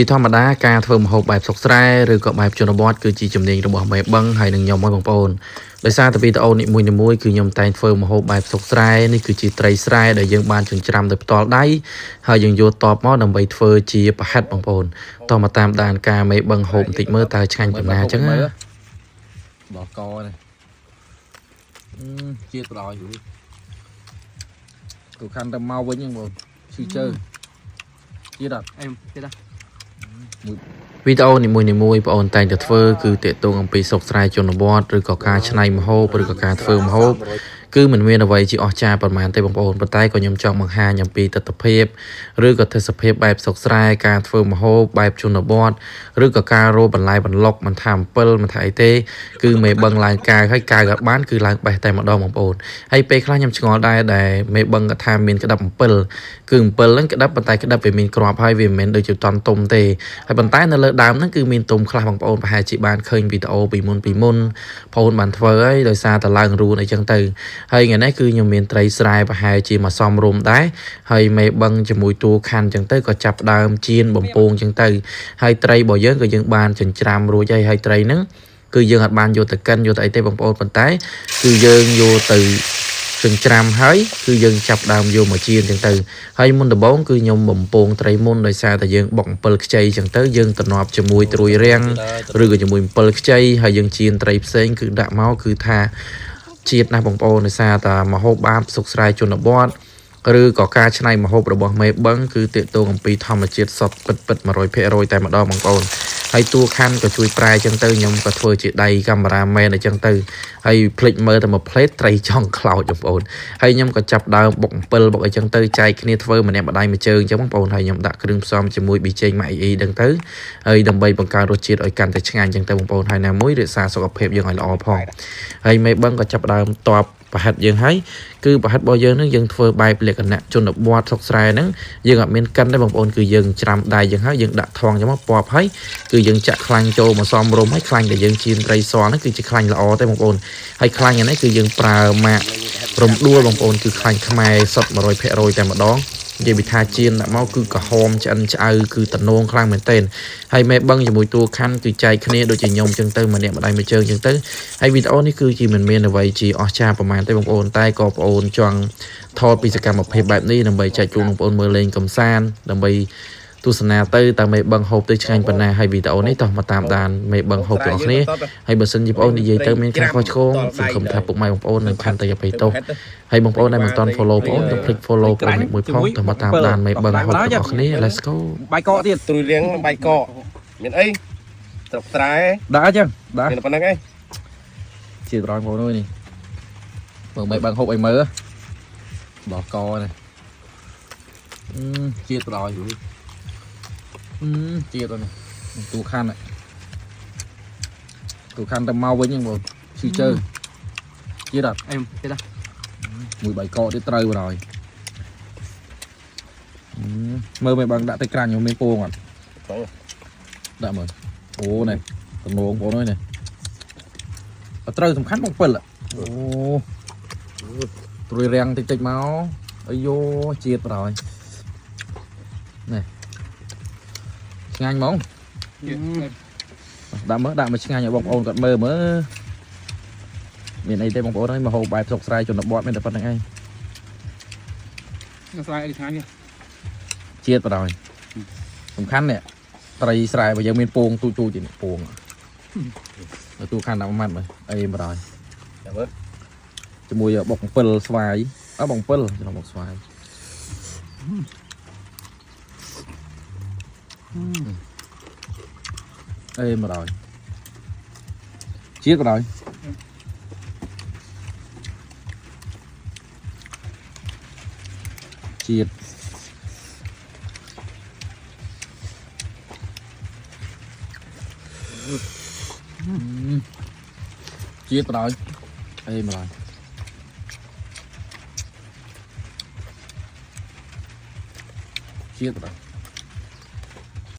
ជាធម្មតាការធ្វើម្ហូបបែបស្រុកស្រែឬក៏បែបជនបទគឺជាជំនាញរបស់មេបឹងហើយនិងខ្ញុំហើយបងប្អូនដោយសារតែវីដេអូនីមួយៗគឺខ្ញុំតែងធ្វើម្ហូបបែបស្រុកស្រែនេះគឺជាត្រីស្រែដែលយើងបានចិញ្ច្រាំដោយផ្ទាល់ដៃហើយយើងយកតបមកដើម្បីធ្វើជាប្រហិតបងប្អូនតោះមកតាមដានការមេបឹងហូបបន្តិចមើលតើឆ្ងាញ់ប៉ុណ្ណាអញ្ចឹងណា ដល់កនេះជាតិប្រយគូខាន់ទៅមកវិញហ្នឹងបងឈឺជើជាតិអត់ អីទៀតណា វីដេអូនីមួយៗបងអូនតែងតែធ្វើគឺទាក់ទងអំពីស្រុកស្រែជនបទឬក៏ការច្នៃម្ហូបឬក៏ការធ្វើម្ហូបគឺមិនមានអ្វីជាអស្ចារ្យប៉ុន្មានទេបងប្អូនប៉ុន្តែក៏ខ្ញុំចង់បង្ហាញអំពីទស្សនភាពឬក៏ទេសភាពបែបស្រុកស្រែការធ្វើម្ហូបបែបជនបទឬក៏ការរោបន្លែបន្លុកមិនថាអំពិលមិនថាអីទេគឺមេបឹងឡើងកាវហើយកាវក៏បានគឺឡើងបេះតែម្ដងបងប្អូនហើយពេលខ្លះខ្ញុំឆ្ងល់ដែរដែលមេបឹងក៏ថាមានក្តាប់អំពិលគឺអំពិលហ្នឹងក្តាប់ប៉ុន្តែក្តាប់វាមានគ្រាប់ហើយវាមិនមែនដូចជាតន់ទុំទេ ហើយប៉ុន្តែនៅលើដើមហ្នឹងគឺមានទុំខ្លះបងប្អូនប្រហែលជាបានឃើញវីដេអូពីមុនពីមុនបងប្អូនបានធ្វើហើយដោយសារតែឡើងរួនអីចឹងទៅហើយថ្ងៃនេះគឺខ្ញុំមានត្រីស្រែប្រហែលជាមួយសមរុំដែរហើយមេបឹងជាមួយតួខាន់ចឹងទៅក៏ចាប់ដើមចៀនបំពងចឹងទៅហើយត្រីរបស់យើងក៏យើងបានចិញ្ច្រាំរួចហើយហើយត្រីហ្នឹងគឺយើងអត់បានយកទៅកិនយកទៅអីទេបងប្អូនប៉ុន្តែគឺយើងយកទៅចិញ្ច្រាំហើយគឺយើងចាប់ដើមយកមកចៀនចឹងទៅ ហើយមុនដំបូងគឺខ្ញុំបំពងត្រីមុនដោយសារតែយើងបុកអំពិលខ្ចីចឹងទៅយើងតំណប់ជាមួយត្រួយរាំងឬក៏ជាមួយអំពិលខ្ចីហើយយើងចៀនត្រីផ្សេងគឺដាក់មកគឺថាជាតិណាស់បងប្អូនដោយសារតែម្ហូបបាបសុកស្រែជនបទឬក៏ការច្នៃម្ហូបរបស់មេបឹងគឺទាក់ទងអំពីធម្មជាតិសុទ្ធពិតពិត100%តែម្ដងបងប្អូនហើយតួខាន់ក៏ជួយប្រែចឹងទៅខ្ញុំក៏ធ្វើជាដៃកាមេរ៉ាមែនអញ្ចឹងទៅហើយភ្លេចមើលតែមួយផ្លេតត្រីចង់ខ្លោចបងប្អូន ហើយខ្ញុំក៏ចាប់ដើមបុកអំពិលបុកអីចឹងទៅចែកគ្នាធ្វើម្នាក់ម្ដាយមួយជើងចឹងបងប្អូនហើយខ្ញុំដាក់គ្រឿងផ្សំជាមួយប៊ីចេងម៉ាក់អ៊ីដឹងទៅហើយដើម្បីបង្កើនរសជាតិឲ្យកាន់តែឆ្ងាញ់ចឹងទៅបងប្អូនហើយណាមួយរក្សាសុខភាពយើងឲ្យល្អផងហើយមេបឹងក៏ចាប់ដើមតបប្រហិតយើងហើយគឺប្រហិតរបស់យើងនឹងយើងធ្វើបែបលក្ខណៈជនបទស្រុកស្រែហ្នឹងយើងអត់មានកិនទេបងប្អូនគឺយើងច្រាំដៃយើងហើយយើងដាក់ថងចឹងមកពប់ហើយគឺយើងចាក់ខ្លាញ់ចូលមកសំរុំហើយខ្លាញ់ដែលយើងចៀនត្រីសហ្នឹងគឺជាខ្លាញ់ល្អទេបងប្អូនហើយខ្លាញ់អានេះគឺយើងប្រើម៉ាករំដួលបងប្អូនគឺខ្លាញ់ខ្មែរសុទ្ធ100%តែម្ដងនិយាយពីថាចៀនដាក់មកគឺក្រហមឆ្អិនឆ្អៅគឺតំណងខ្លាំងមែនទែនហើយមេបឹងជាមួយតួខាន់គឺចែកគ្នាដូចជាខ្ញុំចឹងទៅម្នាក់ម្ដាយមួយជើងចឹងទៅហើយវីដេអូនេះគឺជាមិនមានអ្វីជាអស្ចារ្យប្រហែលទេបងប្អូនតែក៏បងប្អូនចង់ថតពីសកម្មភាពបែបនេះដើម្បីចែកជូនបងប្អូនមើលលេងកំសាន្តដើម្បីទស្សនាទៅតើមេបឹងហូបទៅឆ្ងាញ់ប៉ុណ្ណាហើយវីដេអូនេះតោះមកតាមដានមេបឹងហូបទាំងអស់គ្នា ហើយបើសិនជាបងប្អូននិយាយទៅមានការខុសឆ្គងសង្ឃឹមថាពុកម៉ែបងប្អូននឹងខន្តីអភ័យទោសហើយបងប្អូនដែលមិនទាន់ follow បងប្អូនកុំភ្លេច follow បងប្អូនមួយផងតោះមកតាមដានមេបឹងហូបទាំងអស់គ្នា Let's go. បាយកកទៀត ត្រួយរៀងបាយកកមានអីស្រុកស្រែ ដាក់អញ្ចឹងដាក់ មានតែប៉ុណ្្នឹងឯង ជាតិប្រយបងប្អូនអើយនេះមើលមេបឹងហូបអីមើលដល់កនេះជាតិប្រយជាតិនេះទូខាន់ទូខាន់ទៅមកវិញហ្នឹងបងឈឺជើជាតិអត់ អីទៀតណា មួយបាយកកទៀតត្រូវបណ្ដោយមើលមេបឹងដាក់ទៅក្រាញ់ខ្ញុំមានពងអត់ដាក់មើលអូនេះតំណងបងប្អូនអើយនេះអត់ត្រូវសំខាន់បងពិលអូត្រួយរាំងតិចតិចមកអាយយោជាតិបណ្ដោយនេះឆ្ងាញ់ហ្មងដាក់មើលដាក់មកឆ្ងាញ់ឲ្យបងប្អូនគាត់មើលមើលមានអីទេបងប្អូនអើយមកហូបបែបស្រុកស្រែជនបទមានតែប៉ុណ្្នឹងឯង ស្រែអីឆ្ងាញ់នេះ ជាតិបណ្ដោយសំខាន់នេះត្រីស្រែបើយើងមានពងទូចទូចនេះពងទៅទូខាន់ដាក់មួយម៉ាត់មើលអីបណ្ដោយ ចាំមើល ជាមួយបុកអំពិលស្វាយអើបុកអំពិលច្រឡំបុកស្វាយអេបណ្ដោយជាតិបណ្ដោយជាតិជាតិបណ្ដោយអេបណ្ដោយ ជាតិបណ្ដោយ